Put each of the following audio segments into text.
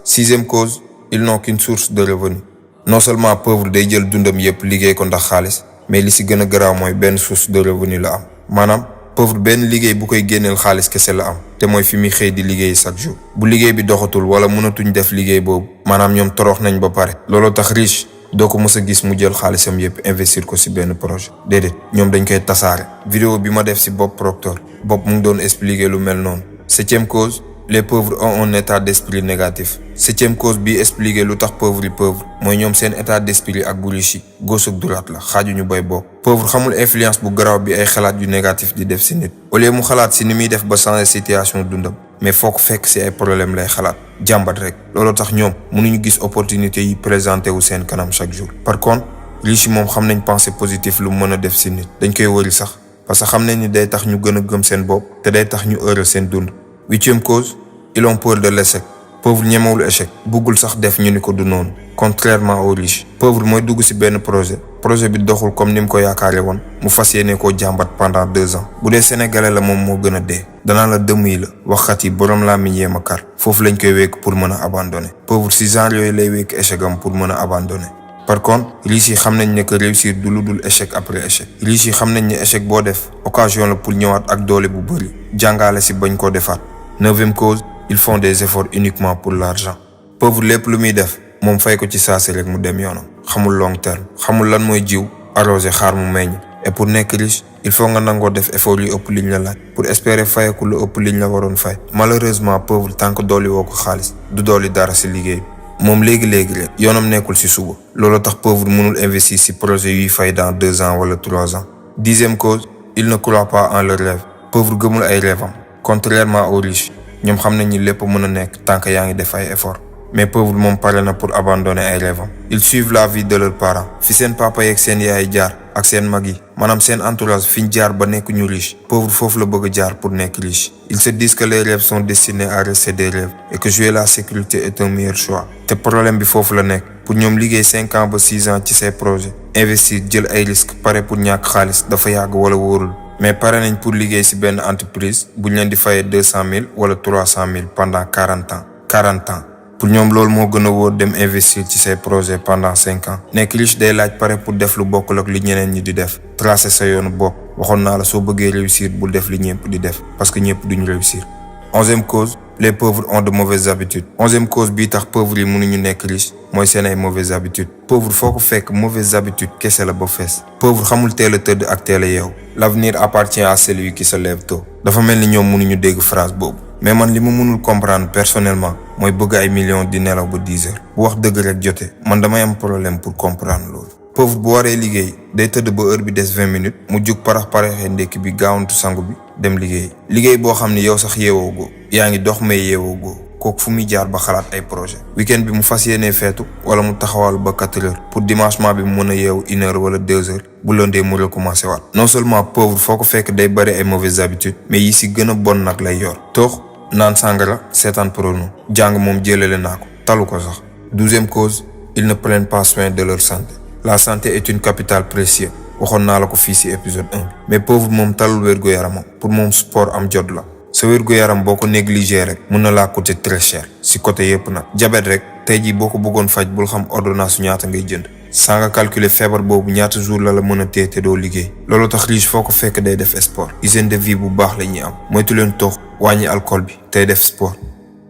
6e cause, ils n'ont qu'une source de revenu. Non seulement pauvre day jël dundam yépp liggéey ko ndax xaalis, mais li ci gën a garaaw mooy benn source de revenu la am. maanaam pauvre benn liggéey bu koy génneel xaalis kese la am, te mooy fi muy xëy di liggéey chaque jour. bu liggéey bi doxatul wala mënatuñ def liggéey boobu, maanaam ñoom torox nañ ba pare. looloo tax riche doo ko mës a gis mu jël xaalisam yépp investir ko ci benn projet. déedéet, ñoom dañ koy tasaare. vidéo bi ma def ci Bob Proctor, Bob mu ngi doon expliquer lu mel noonu. 7e cause, les pauvres ont un état d'esprit négatif. 7e cause bi expliquer lu tax pauvre yi pauvre mooy ñoom seen état d'esprit ak bu riche yi gauche ak droite la, xaajuñu bay bokk. pauvre xamul influence bu garaaw bi ay xalaat yu négatif di def ci nit. au lieu mu xalaat ci ni muy def ba changer situation dundam, mais foo ko fekk ci ay problème lay xalaat, jàmbat rek. looloo tax ñoom mënuñu gis opportunité yi présenté wu seen kanam chaque jour. par contre riche yi moom xam nañ pensée positif lu mën a def ci nit. dañ koy wëri sax parce que xam nañ ni day tax ñu gën a gëm seen bopp te day tax ñu heureux seen dund. 8e cause, ils ont peur de l'échec. pauvre ñemewul échec, buggul sax def ñu ni ko du noonu, contrairement aux riches. pauvre mooy dugg ci benn projet bi doxul comme ni mu ko yaakaare woon, mu fas yéene koo jàmbat pendant 2 ans. bu dee sénégalais la moom moo gën a dee. danaa la dëmm yi la waxkat yi borom laa mi yéem a kar, foofu lañ koy wékk pour mën a abandonner. pauvre ci genre yooyu lay wékk échec am pour mën a abandonner. par contre riches yi xam nañ ne que réussir du lu dul échec après échec. riches yi xam nañ ne échec boo def occasion la pour ñëwaat ak doole bu bëri, jàngaale ci bañ koo defaat. 9e cause, ils font des efforts uniquement pour l'argent. pauvre lépp lu muy def moom fay ko ci saasi rek mu dem yoonam, xamul long terme, xamul lan mooy jiw arrosé xaar mu meññ. et pour nekk riche il faut nga nangoo def effort yu ëpp liñ la laaj pour espérer fayeku lu ëpp liñ la waroon fay. malheureusement pauvre tant que dooli woo ko xaalis du dooli dara ci liggéey moom léegi-léegi rek yoonam nekkul ci suba. loolu tax pauvre mënul investir ci projet yuy fay dans 2 ans wala 3 ans. 10e cause, ils ne croient pas en leurs rêves. pauvre gëmul ay rêvam, contrairement aux riches. ñoom xam nañ ni lépp mën a nekk tant que yaa ngi def ay effort. mais pauvre moom pare na pour abandonner ay rêvam. ils suivent la vie de leurs parents. fi seen papa yeeg seen yaay jaar ak seen mag yi, maanaam seen entourage fi ñu jaar ba nekk ñu riche. pauvre foofu la bëgg a jaar pour nekk riche. ils se disent que les rêves sont destinés à rester des rêves et que jouer la sécurité est un meilleur choix. te problème bi foofu la nekk. pour ñoom liggéey 5 ans ba 6 ans ci ces projets, investir jël ay risques pare pour ñàkk xaalis dafa yàgg wala wóorul. mais pare nañ pour liggéey ci benn entreprise bu ñu leen di fayee 200 000 wala 300 000 pendant 40 ans. 40 ans pour ñoom loolu moo gën a wóor dem investir ci ces projets pendant 5 ans. nekk riche day laaj pare pour def lu bokkul ak li ñeneen ñi di def, tracer sa yoonu bopp. waxoon naa la soo bëggee réussir bul def li ñëpp di def parce que ñëpp duñu réussir. 11e cause, les pauvres ont de mauvaises habitudes. 11e cause bii tax pauvres yi mënuñu nekk riche mooy seen ay mauvaises habitudes. pauvre foo ko fekk mauvaises habitudes kese la ba fees. pauvre xamul teel a tëdd ak teel a yeewu. l'avenir appartient à celui qui se lève tôt. dafa mel ni ñoom mënuñu dégg phrase boobu. mais man li ma mënul comprendre personnellement mooy bëgg ay millions di nelaw ba 10 heures. bu wax dëgg rek jotee man damay am problème pour comprendre loolu. pauvre bu waree liggéey day tëdd ba heure bi des 20 minutes mu jug paraxee ndekki bi gaawantu sangu bi dem liggéey. liggéey boo xam ni yow sax yeewoo goo, yaa ngi dox may yeewoo goo. kooku fu muy jaar ba xalaat ay projet. week-end bi mu fas yéenee feetu wala mu taxawal ba 4 heures pour dimanchement bi mu mën a yeewu 1 heure wala 2 heures bu lëndee mu recommencer waat. non seulement pauvre foo ko fekk day bari ay mauvaises habitudes, mais yi ci gën a bon nag lay yor. toox naan sàngara seetaan porno, jàng moom jëlale naa ko talu ko sax. 12e cause, ils ne prennent pas soin de leur santé. la santé est une capitale précieuse, waxoon naa la ko fii ci épisode 1. mais pauvre moom talul wérgu yaramam, pour moom sport am jot la. sa wérgu yaram boo ko négligé rek mën na laa coûter très cher ci côté yépp nag. diabète rek tey jii boo ko bëggoon faj bul xam ordonnance ñaata ngay jënd, saa nga calculer feebar boobu ñaata jour la mën a téye te doo liggéey. loolu tax riche foo ko fekk day def sport. hygiène de vie bu baax la ñuy am, moytu leen tox, wàññi alcool bi tey def sport.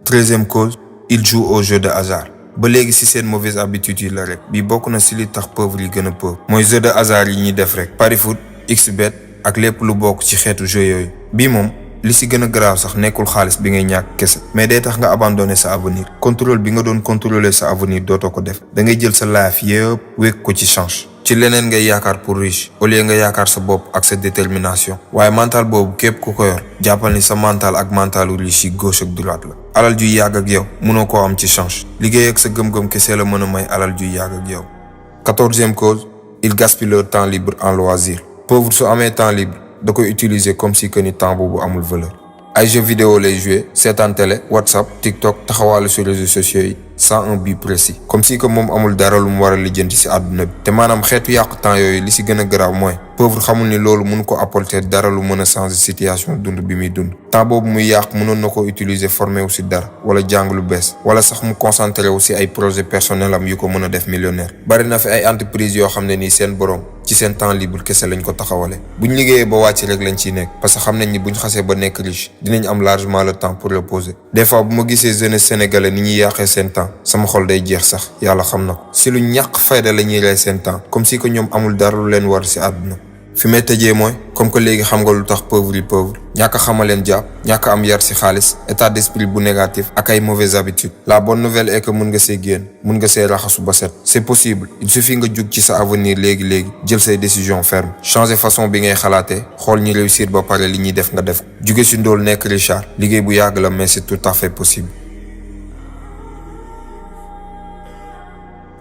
13e cause, ils jouent au jeu de hasard. ba léegi ci seen mauvaise habitude yi la rek. bi bokk na ci li tax pauvre yi gën a pauvre mooy jeu de hasard yi ñuy def rek. pari foot, xbet ak lépp lu bokk ci xeetu jeu yooyu. bii moom li ci gën a garaaw sax nekkul xaalis bi ngay ñàkk kese, mais day tax nga abandonner sa avenir. contrôle bi nga doon contrôler sa avenir dootoo ko def. da ngay jël sa life yëpp wékk ko ci change. ci leneen ngay yaakaar pour riche au lieu nga yaakaar sa bopp ak sa détermination. waaye mental boobu képp ku ko yor jàppal ni sa mental ak mentalu riche yi gauche ak droite la. alal juy yàgg ak yow mënoo koo am ci change. liggéey ak sa gëm-gëm kese la mën a may alal juy yàgg ak yow. 14e cause, ils gaspillent leur temps libre en loisir. pauvre su amee temps libre da koy utiliser comme si que ni temps boobu amul valeur. ay jeux vidéo lay jouer seetaan télé WhatsApp TikTok taxawaalu sur réseaux sociaux yi sans un but précis comme si que moom amul dara lu mu war a lijjanti ci àdduna bi. te maanaam xeetu yàq temps yooyu li ci gën a garaaw mooy pauvre xamul ni loolu mënu ko apporter dara lu mën a changer situation dund bi muy dund. temps boobu muy yàq mënoon na ko utiliser formé wu ci dara wala jàng lu bees wala sax mu concentré wu ci ay projet personnel am yu ko mën a def millionnaire. bari na fi ay entreprise yoo xam ne nii seen borom ci seen temps libre kese lañ ko taxawale buñ liggéeyee ba wàcc rek lañ ciy nekk parce que xam nañ ni buñ xasee ba nekk riche dinañ am largement le temps pour reposer. des fois bu ma gisee jeunesse sénégalais ni ñuy yàqee seen temps sama xol day jeex sax yàlla xam na ko si lu ñàkk fayda la ñuy rey seen temps comme si que ñoom amul dara lu leen war ci àdduna. fi may tëjee mooy comme que léegi xam nga lu tax pauvre yi pauvre ñàkk a xamaleen jàpp ñàkk am yar ci xaalis état d'esprit bu négatif ak ay mauvaises habitudes. la bonne nouvelle est que mun nga see génn mun nga see raxasu ba set c'est possible il suffit nga jug ci sa avenir léegi jël say décisions fermes changer façon bi ngay xalaatee xool ñi réussir ba pare li ñuy def nga def jóge ci ndóol nekk Richard liggéey bu yàgg la mais c'est tout à fait possible.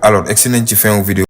alors egsi nañ ci fin vidéo